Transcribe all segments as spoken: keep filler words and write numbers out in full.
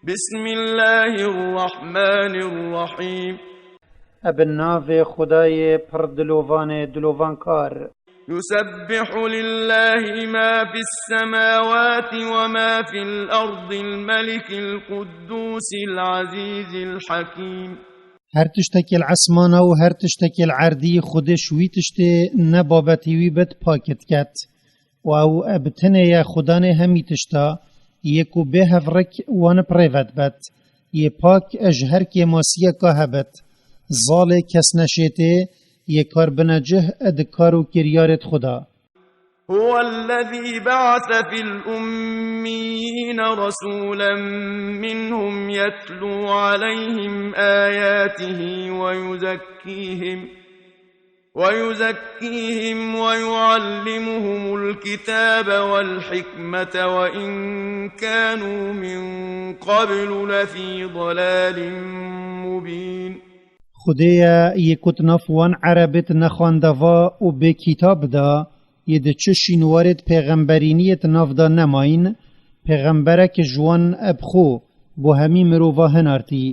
بسم الله الرحمن الرحيم. Eb navê Xwedayê pir dilovanê dilovankar. يسبح لله ما في السماوات وما في الأرض الملك القدوس العزيز الحكيم. Her tiştekî li esmana û her tiştekî li erdî Xwedê ji wî tiştê ne babetî wî bit pak diket. Û ew bi tinê ye Xudanê hemî tişta, yê ku bê hevrik wan bi rê vedibet, yê pak ji her kêmasiyeka hebit, zalê kesneşêtê, yê kar binecih di kar û kiryarêt Xuda. هو الذي بعث في الأميين رسولا منهم يتلو عليهم آياته ويزكيهم ويزكيهم ويعلمهم الكتاب والحكمة وإن كانوا من قبل لفي ضلال مبين. Xwedê ye yê ku di nav wan erebêt nexwendeva û bê kitab de, yê di çi şînwarêt pêxemberîniyêt nav de nemayîn, pêxemberek ji wan eb xwe bo hemî mirova hinartî,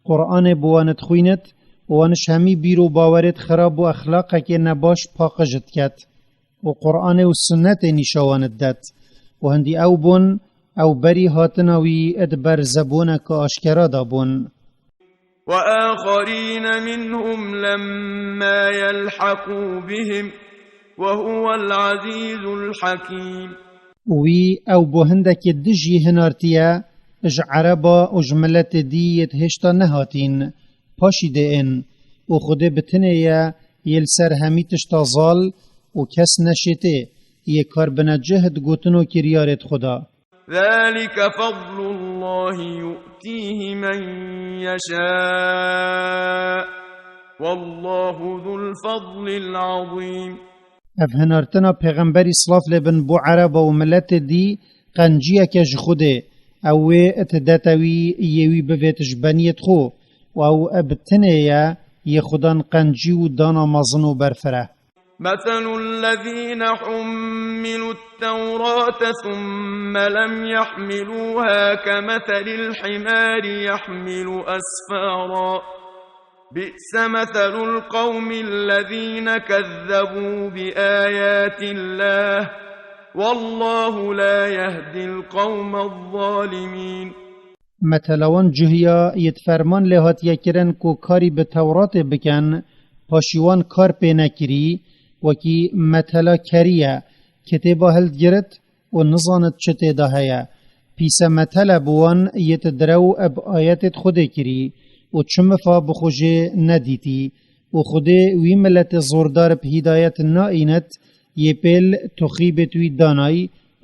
Quranê bi wan dixwînit û wan ji hemî bîr û bawerêt xirab û exlaqekê nebaş paqij diket û Quranê û sunnetê nîşa wan didet û hindî ew bûn, ew berî hatina wî di ber zebûneke aşkera de bûn. وآخرين منهم لما يلحقوا بهم وهو العزيز الحكيم. Wî ew bo hindekê dijî hinartiye, ji ereba û ji miletê dî yêt hêşta nehatîn, paşî dê ên, û Xwedê bi tinê ye yê li ser hemî tişta zal û kes neşêtê, yê kar binecih di gotin û kiryarêt Xuda. ذلك فضل الله يؤتيه من يشاء والله ذو الفضل العظيم. Ev hinartina pêxemberî silav lê bin bo ereba û miletê dî qenciyeke ji Xwedê, ew wê didete wî yê wî bivêt ji beniyêt xwe û ew bi tinê ye yê Xudan qencî û dana mezin û berfireh. مثل الذين حملوا التوراة ثم لم يحملوها كمثل الحمار يحمل أسفارا. بئس مثل القوم الذين كذبوا بآيات الله. والله لا يهدي القوم الظالمين. Metela wan cuhiya yê di ferman lê hatiye kirin ku karî bi Tewratê bikin, paşî wan kar pê nekirî, wekî metela kerî ye, kitêba hildigirit û nizanit çi tê de heye. Pîse metele bi wan yê di direw eb ayetêt Xwedê kirî û çi mifa bi xwe jê nedîtî û Xwedê wî miletê zordar bi hîdayet naînit, yê pêl toxîbêt wî danay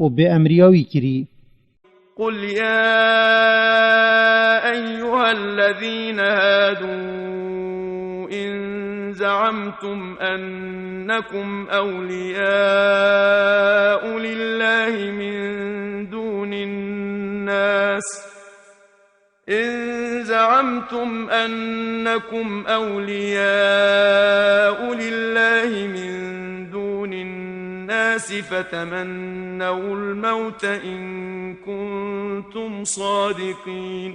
û bê emriya wî kirî. قل يا أيها الذين هادوا إن زعمتم أنكم أولياء لله من دون الناس، إن زعمتم أنكم أولياء لله من دون الناس فتمنوا الموت إن كنتم صادقين.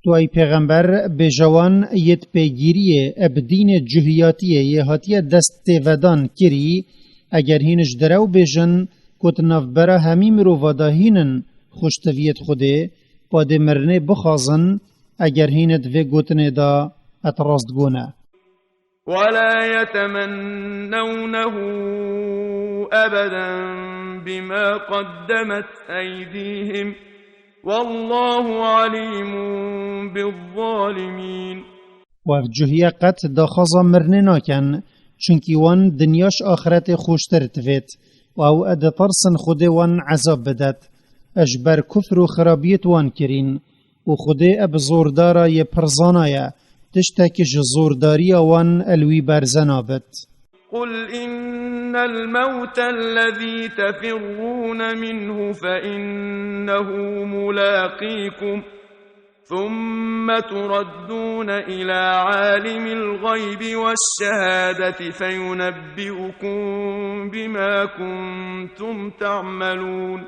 Tu ey pêxember, bêje wan yê di pêgîriyê eb dînê cuhiyatiyê yê hatiye dest têvedan kirî, eger hîn ji direw bêjin ku di navbera hemî mirova de hîn in xweştiviyêt Xwedê, padê mirinê bixwazin, eger hîn di vê gotinê de et rastgo ne. ولا يتمنونه أبدا بما قدمت أيديهم والله عليم بالظالمين. Û ev cuhiye qet daxwaza mirinê nakin, çunkî wan dinya ji axretê xweştir divêt û ew ditirsin Xwedê wan ezab bidet, ji ber kufr û xirabiyêt wan kirîn. Û Xwedê eb zordara yê pir zana ye, tiştek ji zordariya wan el wî berze nabit. قل إن الموت الذي تفرون منه فإنه ملاقيكم ثم تردون إلى عالم الغيب والشهادة فينبئكم بما كنتم تعملون.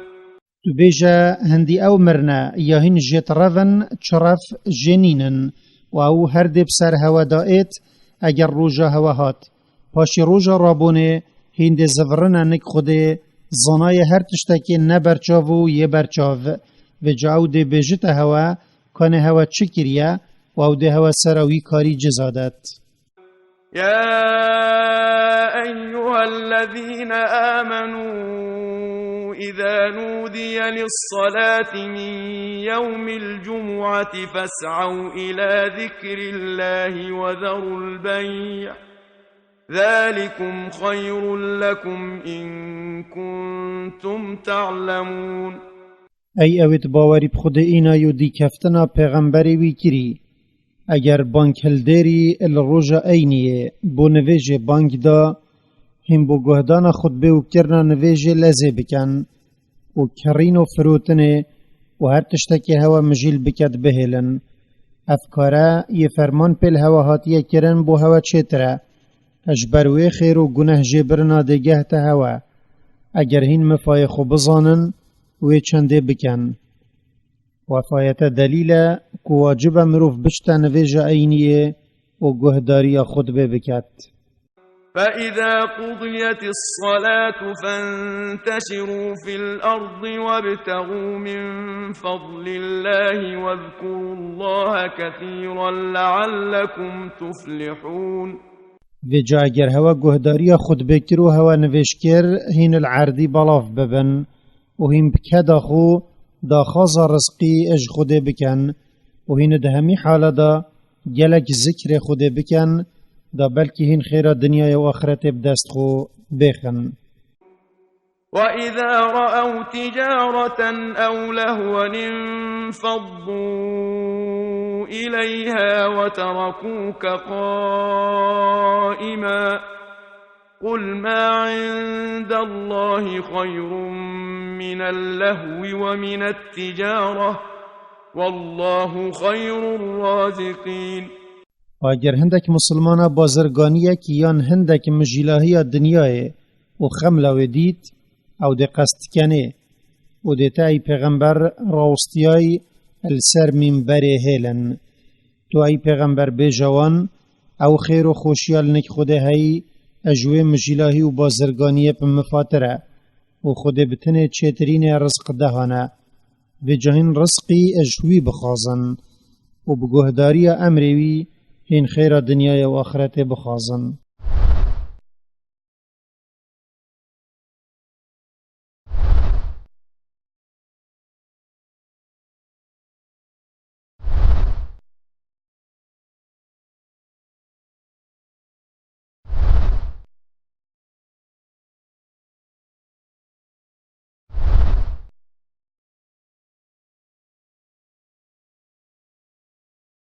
Tu bêje, hindî ew mirine, ya hîn jêt rev in, çi rev jê nînin, û ew her dê bi ser hewe da êt, eger roja hewe hat. Paşî roja rabûnê, hîn dê zivirine nik Xwedê, zanayê her tiştekê ne berçav û yê berçav. Vêca ew dê bêjite hewe, kanê hewe çi kiriye, û ew dê hewe sera wî karî ciza det. يا أيها الذين آمنوا إذا نودي للصلاة من يوم الجمعة فاسعوا إلى ذكر الله وذروا البيع ذلكم خير لكم إن كنتم تعلمون. Ey ewêt bawerî bi Xwedê îna yo dîkeftina pêxemberê wî kirî. Eger banghildêrî li roja eyniyê bo nivêjê bang da, hîn bo guhdana xutbê û kirina nivêjê lezê bikin û kirîn û firotinê û her tiştekê hewe mijîl biket bihêlin. Ev kare yê ferman pê li hewe hatiye kirin bo hewe çêtir e. Ji ber wê xêr û guneh jêbirina dêgehte hewe. Eger hîn mifayê xwe bizanin, wê çendê bikin. Wefayete delîl e ku wacib e mirov biçte nivêja eyniyê û guhdariya xutbê biket. فإذا قضيت الصلاة فانتشروا في الأرض وابتغوا من فضل الله واذكروا الله كثيرا لعلكم تفلحون. Vêca eger hewe guhdariya xutbê kir û hewe nivêj kir, hîn li erdî belav bibin û hîn bi keda xwe daxwaza rizqî ji Xwedê bikin û hîn di hemî hala de gelek zikrê Xwedê bikin, da belkî hîn xêra dinyayê û axiretê bi dest xwe bêxin. وإذا رأوا تجارة أو لهوا انفضوا إليها وتركوك قائما قل ما عند الله خير من اللهو ومن التجارة والله خير الرازقين. Eger hindek misilmana bazirganiyek yan hindek mijîlahiya dinyayê û xemla wê dît, ew dê qest kenê û dê te ey pêxember rawistiyay li ser mînberê hêlin. Tu ey pêxember bêje wan, ew xêr û xweşiya li nik Xwedê heyî, ji wê mijîlahî û bazirganiyê bi mifatir e û Xwedê bi tenê çêtirînê rizq dehane. Vêca hîn rizqî ji wî bixwazin û bi guhdariya emrê wî hîn xêra dinyayê û axiretê bixwazin.